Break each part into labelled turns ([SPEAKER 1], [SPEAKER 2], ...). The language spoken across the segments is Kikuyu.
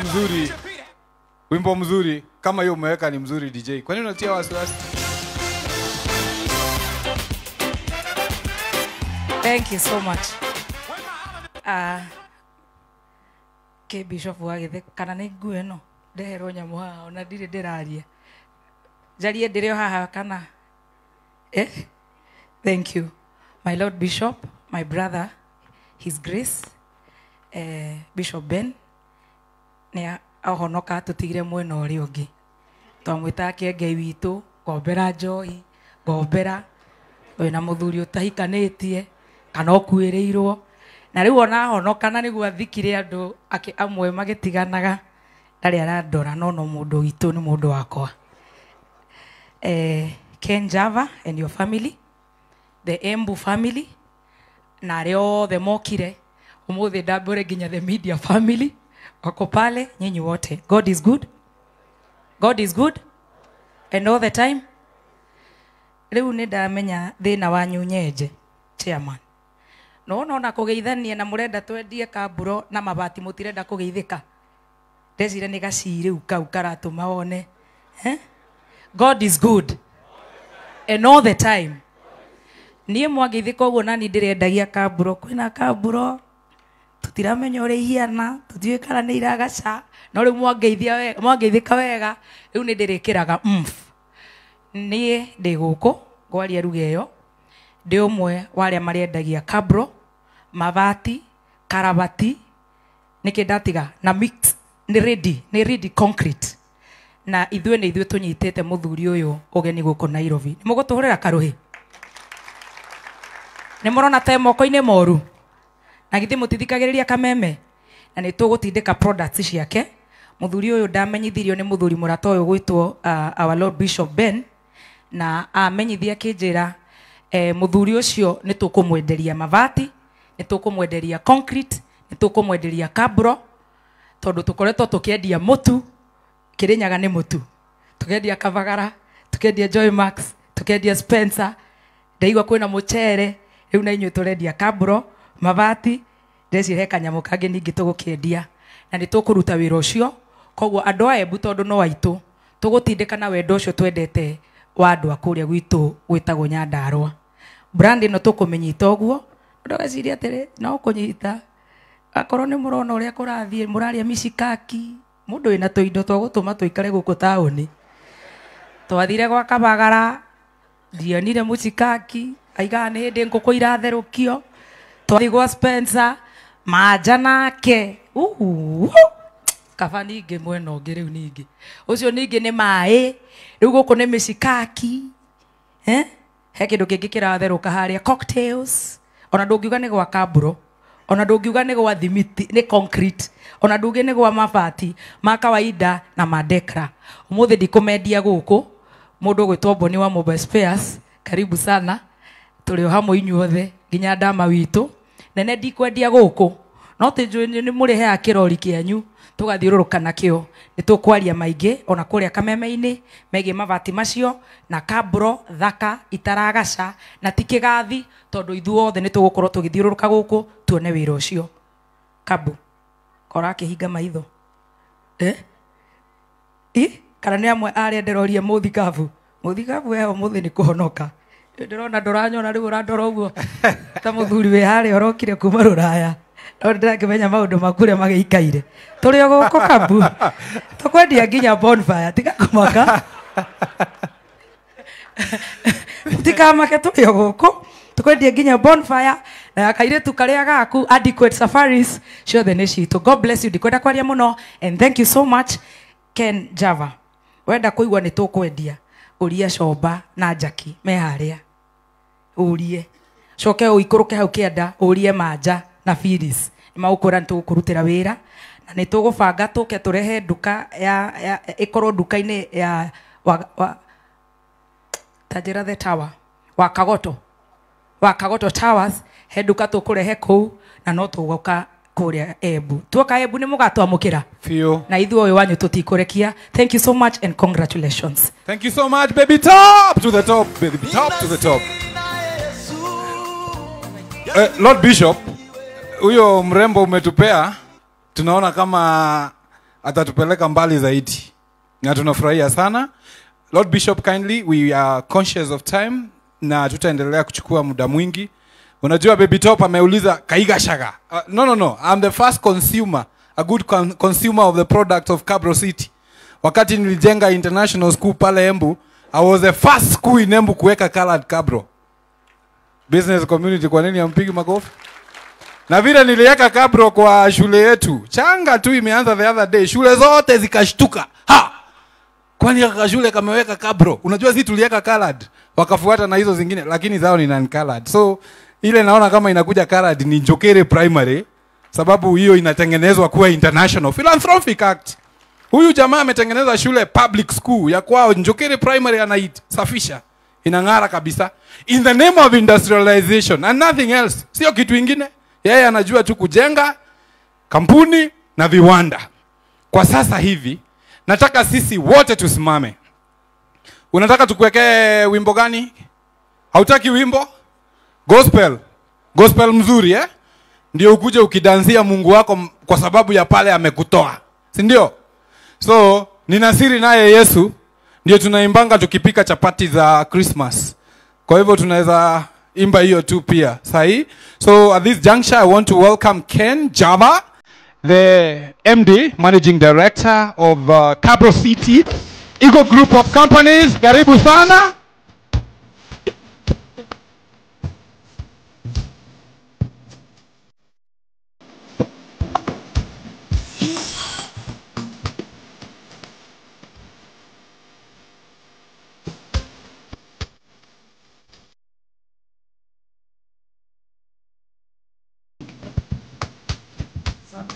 [SPEAKER 1] mzuri. Wimbo mzuri kama hiyo umeweka ni mzuri DJ. Kwa nini unatia wasiwasi?
[SPEAKER 2] Thank you so much. Ke Bishop wagithe kana nĩ nguo ĩno ndeherwo nyamũ haha ona ndirĩ ndĩraria. Njarie ndĩrĩ o haha kana eh? Thank you. My Lord Bishop, my brother, His Grace, Bishop Ben, nĩ ahonoka tũtigire mwena ũrĩa ũngĩ. Twamwĩtaga Kĩengei witũ, ngombera njohi, ngombera wĩna mũthuri ũtahikanĩtie kana ũkuĩrĩirwo. Na rĩu ona ahonoka na nĩguo athikire andũ amwe magĩtiganaga, ndarĩ arandora no no mũndũ witũ nĩ mũndũ wakwa. Ken Java and your family, the Embu family, na arĩa othe mokire ũmũthĩ ndambũre nginya the media family wako pale, nyinyi wote. God is good. God is good and all the time. Rĩu nĩ ndamenya thĩna wanyu nyenje chairman. No no na kũgeithania na mũrenda twendie kamburo na mabati mũtirenda kũgeithĩka. Ndecira nĩ gacii rĩu kau karatũma wone. Eh? God is good and all the time. Niĩ mwangeithĩka ũguo nani ndĩrendagia kamburo, kwĩna kamburo tũtiramenya ũrĩa ihiana, tũtiũĩ kana nĩ iragaca, no rĩu mwangeithia wega, mwangeithĩka wega, rĩu nĩ ndĩrĩkĩraga mf. Niĩ ndĩ gũkũ ngwaria ruga ĩyo, ndĩ ũmwe wa arĩa marĩendagia kabro, mabati, karabati, nĩkĩ ndatiga na mix, nĩ ready, nĩ ready concrete. Na ithuĩ nĩ ithuĩ tũnyitĩte mũthuri ũyũ ũgeni gũkũ Nairobi. Nĩ mũgũtũhũrĩra karũhĩ? Nĩ mũrona ta moko-inĩ moru? Na githĩ mũtithikagĩrĩria kameme? Na nĩ tũgũtindĩka products ciake. Mũthuri ũyũ ndamenyithirio nĩ mũthuri mũrata ũyũ gwĩtwo our Lord Bishop Ben, na amenyithia akĩnjĩra mũthuri ũcio nĩ tũkũmwenderia mabati, nĩ tũkũmwenderia concrete, nĩ tũkũmwenderia kabro, tondũ tũkoretwo tũkĩendia mũtu, Kĩrĩnyaga nĩ mũtu, tũkendia Kavagara, tũkendia Joy Max, tũkendia Spencer, ndaigua kwĩna mũcere, rĩu na inyuĩ tũrendia kabro, mabati, ndeciria he kanyamũ kangĩ ningĩ tũgũkĩendia, na nĩ tũkũruta wĩra ũcio. Koguo andũ a Embu tondũ no aitũ, tũgũtindĩka na wendo ũcio twendete wa andũ a kũrĩa gwitũ gwĩtagwo Nyandarũa. Brand ĩno tũkũmĩnyita ũguo, ndũgecirie atĩrĩ no kũnyita, akorwo nĩ mũrona ũrĩa kũrathiĩ, mũrarĩa micikaki, mũndũ wĩna tũindo twa gũtũma tũikare gũkũ taũni. Twathire gwa Kabagara, ndionire mũcikaki, aigaga nĩ hĩndĩ ngũkũ iratherũkio. Twathiĩ gwa Spencer, manja nake, kaba ningĩ mwena ũngĩ rĩu ningĩ. Ũcio ningĩ nĩ maĩ, rĩu gũkũ nĩ mĩcikaki. Eh? He kĩndũ kĩngĩ kĩratherũka harĩa, cocktails. Ona ndũngiuga nĩ gwa kaburo, ona ndũngiuga nĩ gwa thimiti, nĩ concrete, ona ndũngiuga nĩ gwa mabati ma kawaida na madekra. Ũmũthĩ ndikũmendia gũkũ, mũndũ ũgwĩtwo Boni wa Mobile Spares, karibu sana, tũrĩ o hamwe inyuothe nginya ndama witũ. Nene ndikwendia gũkũ, no ti njũĩ nĩ mũrĩheaga kĩrori kĩanyu tũgathiũrũrũka nakĩo. Nĩ tũkwaria maingĩ ona kũrĩa kameme-inĩ megiĩ mabati macio na kabro thaka itaragaca na ti kĩgathi, tondũ ithuothe nĩ tũgũkorwo tũgĩthiũrũrũka gũkũ tuone wĩra ũcio. Kabu kora akĩhinga maitho eh? Kana nĩ amwe arĩa ndĩroria mũthikabu, mũthikabu we ũmũthĩ nĩ kũhonoka. Ndĩrona ndũranyona rĩu ũrandora ũguo ta mũthuri wĩ harĩa ũrokire kuma rũraya, no ndĩrakĩmenya maũndũ maku ũrĩa magĩikaire. Tũrĩ o gũkũ Kabu, tũkwendia nginya bonfire, tiga kũmaka. Tikamake, tũrĩ o gũkũ tũkwendia nginya bonfire na kairĩtu karĩa gaku adequate safaris ciothe nĩ citũ. God bless you. Ndikwenda kwaria mũno and thank you so much Ken Java. Wenda kũigua nĩ tũkwendia, ũria Comba na Jackie me harĩa, ũrie coke ũikũrũke hau kĩanda ũrie Manja na Phyllis, nĩ magũkwĩra nĩ tũgũkũrutĩra wĩra na nĩ tũgũbanga tũke tũrehe nduka ya ĩkorwo nduka-inĩ ya wa ta njĩra the tower wa Kagoto, wa Kagoto Towers, he nduka tũkũrehe kũu na no tũgũka kũrĩa Embu. Tuoka Embu nĩ mũgatwamũkĩra
[SPEAKER 1] biũ,
[SPEAKER 2] na ithuĩ ũyũ wanyu tũtikũrekia. Thank you so much and congratulations.
[SPEAKER 1] Thank you so much, baby. Top to the top, baby. Top to the top. Lord Bishop, huyo mrembo umetupea, tunaona kama Atatupeleka mbali zaidi. Na tunafurahia sana. Lord Bishop, kindly, we are conscious of time na tutaendelea kuchukua muda mwingi. Unajua Baby Top ameuliza Kaiga Shaga. No. I'm the first consumer, a good consumer of the product of Cabro City. Wakati nilijenga international school pale Embu, I was the first school in Embu kuweka colored cabro. Business community, kwa nini hampigi makofi? Na vile niliweka cabro kwa shule yetu, changa tu imeanza the other day, shule zote zikashtuka. Ha! Kwani shule kameweka cabro? Unajua sisi tuliweka colored, wakafuata na hizo zingine, lakini zao ni non colored. So ile naona kama inakuja colored ni Njokere Primary, sababu hiyo inatengenezwa kuwa international philanthropic act. Huyu jamaa ametengeneza shule public school ya kwao Njokere Primary, anaisafisha, inang'ara kabisa, in the name of industrialization and nothing else. Sio kitu ingine. Yeye anajua tu kujenga kampuni na viwanda. Kwa sasa hivi nataka sisi wote tusimame. Unataka tukuwekee wimbo gani? Hautaki wimbo? Gospel. Gospel mzuri, eh? Ndio ukuje ukidansia Mungu wako kwa sababu ya pale amekutoa. Si ndio? So, nina siri naye Yesu, ndio tunaimbanga tukipika chapati za Christmas. Kwa hivyo tunaweza imba hiyo tu pia. Sahi? So, at this juncture I want to welcome Ken Java, the MD, Managing Director of Cabro City Eagle Group of Companies. Karibu sana.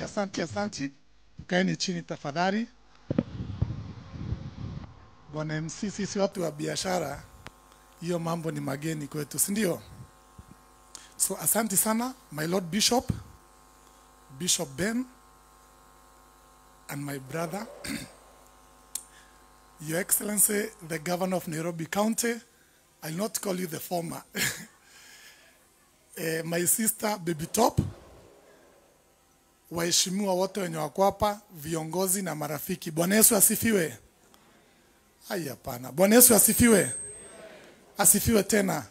[SPEAKER 3] Asante, asante. Kaeni chini tafadhali. Bwana MC, sisi watu wa biashara, hiyo mambo ni mageni kwetu, si ndio? So asante sana my Lord Bishop, Bishop Ben, and my brother, Your Excellency, the Governor of Nairobi County. I'll not call you the former. My sister, Baby Top, waheshimiwa wote wenye wako hapa, viongozi na marafiki. Bwana Yesu asifiwe. Ai, hapana. Bwana Yesu asifiwe. Asifiwe tena.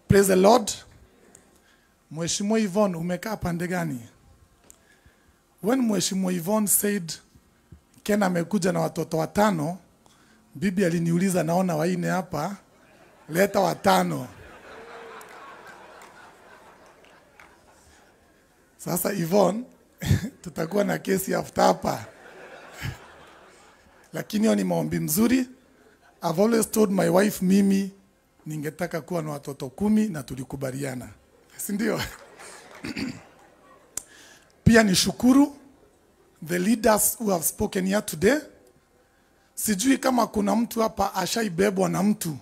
[SPEAKER 3] Praise the Lord. Mheshimiwa Yvonne, umekaa pande gani? When Mheshimiwa Yvonne said Ken amekuja na watoto watano, bibi aliniuliza naona waine hapa, leta watano. Sasa Yvonne, tutakuwa na kesi after hapa. Lakini hiyo ni maombi mzuri. I've always told my wife mimi ningetaka kuwa na watoto 10 na tulikubaliana. Si ndio? Pia nishukuru the leaders who have spoken here today. Sijui kama kuna mtu hapa ashaibebwa na mtu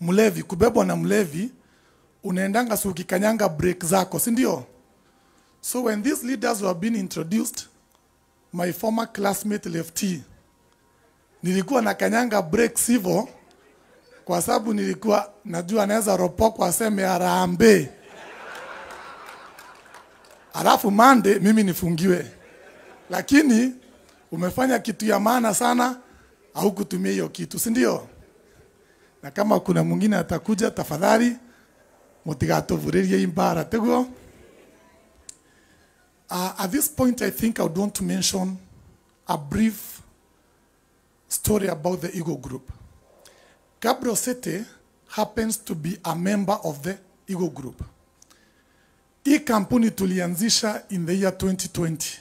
[SPEAKER 3] mlevi. Kubebwa na mlevi unaendanga si ukikanyanga break zako, si ndio? So when these leaders were being introduced, my former classmate Lefty, nilikuwa na kanyanga break sivo kwa sababu nilikuwa najua anaweza ropokwa aseme harambee. Alafu Monday mimi nifungiwe. Lakini umefanya kitu ya maana sana, au kutumia hiyo kitu, si ndio? Na kama kuna mwingine atakuja, tafadhali mtigatovurerie imbara tego. At this point, I think I would want to mention a brief story about the Eagle Group. Cabro City happens to be a member of the Eagle Group. Hii kampuni tulianzisha in the year 2020.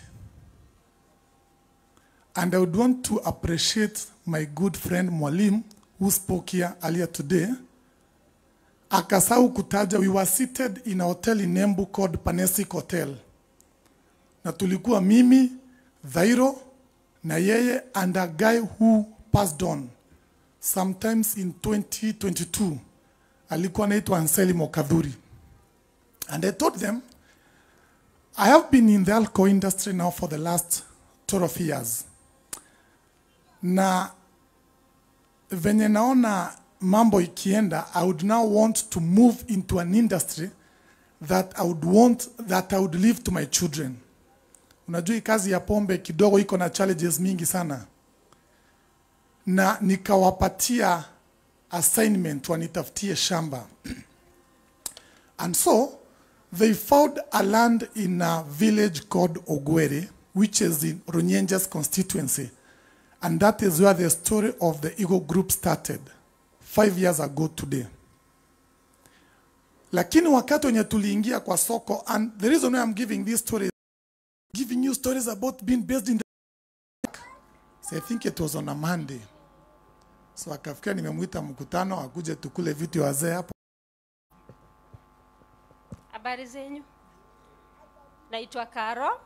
[SPEAKER 3] And I would want to appreciate my good friend Mwalim, who spoke here earlier today. Akasau kutaja, we were seated in a hotel in Embu called Panesic Hotel. Na tulikuwa mimi, Dhairo, na yeye, and a guy who passed on sometimes in 2022. Alikuwa anaitwa Anselmo Kadhuri. And I told them, I have been in the alcohol industry now for the last 12 years. Na venye naona mambo ikienda, I would now want to move into an industry that I would want, that I would leave to my children. Unajua hii kazi ya pombe kidogo iko na challenges mingi sana, na nikawapatia assignment wanitafutie shamba. And so they found a land in a village called Ogwere, which is in Runyenja's constituency. And that is where the story of the Eagle Group started 5 years ago today. Lakini wakati wenye tuliingia kwa soko, and the reason why I'm giving this story, giving you stories about being based in the, so I think it was on a Monday. So akafikia nimemuita mkutano akuje tukule vitu wazee hapo.
[SPEAKER 4] Habari zenyu. Naitwa Caro.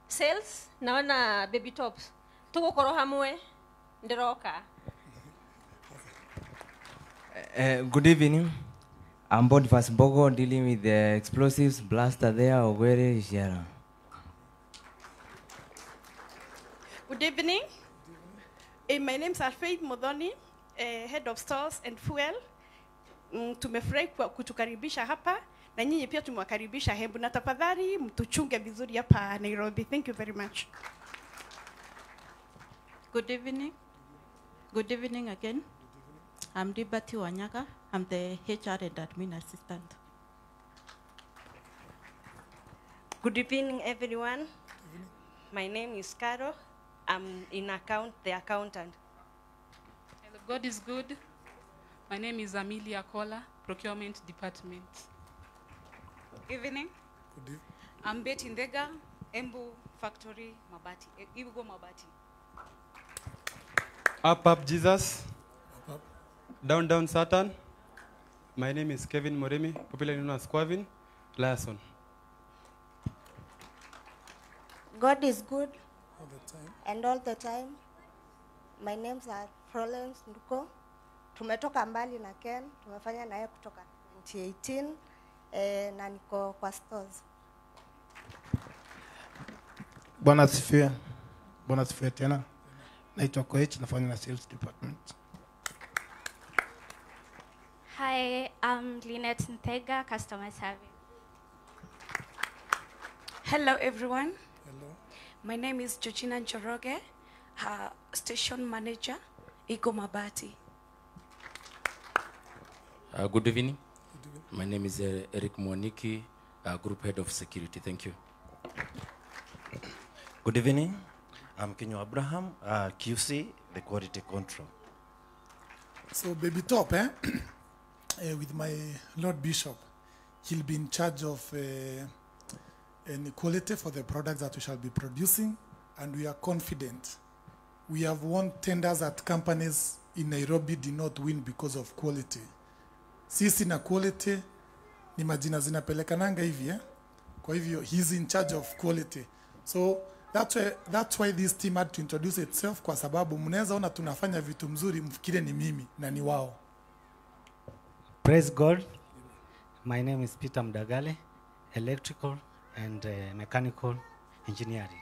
[SPEAKER 4] Sales, naona Baby Tops. Tugukorwo hamwe ndiroka.
[SPEAKER 5] Good evening. I'm Boniface Mbogo, dealing with the explosives blaster there, Ogwere, Ishiara.
[SPEAKER 6] Good evening. My name is Faith Modhoni, head of stores and fuel. Tumefurahi kutukaribisha hapa na nyinyi pia tumewakaribisha Embu, na tafadhali mtuchunge vizuri hapa Nairobi. Thank you very much.
[SPEAKER 7] Good evening. Good evening again. I'm Liberty Wanyaka. I'm the HR and admin assistant.
[SPEAKER 8] Good evening, everyone. Good evening. My name is Caro. I'm in account, the accountant.
[SPEAKER 9] Hello, God is good. My name is Amelia Kola, procurement department.
[SPEAKER 10] Evening.
[SPEAKER 3] Good evening.
[SPEAKER 10] I'm Betty Ndega, Embu Factory, Mabati, Ibugo Mabati.
[SPEAKER 11] Up, up, Jesus.
[SPEAKER 3] Up, up.
[SPEAKER 11] Down, down, Satan. My name is Kevin Moremi, popularly known as Quavin Liason.
[SPEAKER 12] God is good.
[SPEAKER 3] All the time.
[SPEAKER 12] And all the time. My names are Florence Nduko. Tumetoka mbali na Ken, tumefanya naye kutoka 2018 na niko kwa stores.
[SPEAKER 13] Bwana asifiwe. Bwana asifiwe tena. Naitwa Koech, nafanya na sales department.
[SPEAKER 14] Hi, I'm Lynette Ntega, customer service.
[SPEAKER 15] Hello, everyone.
[SPEAKER 3] Hello.
[SPEAKER 15] My name is Georgina Njoroge, station manager, Igo Mabati.
[SPEAKER 16] Good evening. Good evening. My name is Eric Mwaniki, group head of security. Thank you.
[SPEAKER 17] Good evening. I'm Kenyo Abraham, QC, the quality control.
[SPEAKER 3] So Baby Top, with my Lord Bishop, he'll be in charge of quality for the products that we shall be producing, and we are confident. We have won tenders at companies in Nairobi did not win because of quality. Sisi na quality ni majina zinapelekananga hivi, eh? Kwa hivyo he's in charge of quality. So that's why this team had to introduce itself, kwa sababu mnaweza ona tunafanya vitu mzuri mfikire ni mimi na ni wao.
[SPEAKER 18] Praise God. My name is Peter Mdagale, electrical and mechanical engineering.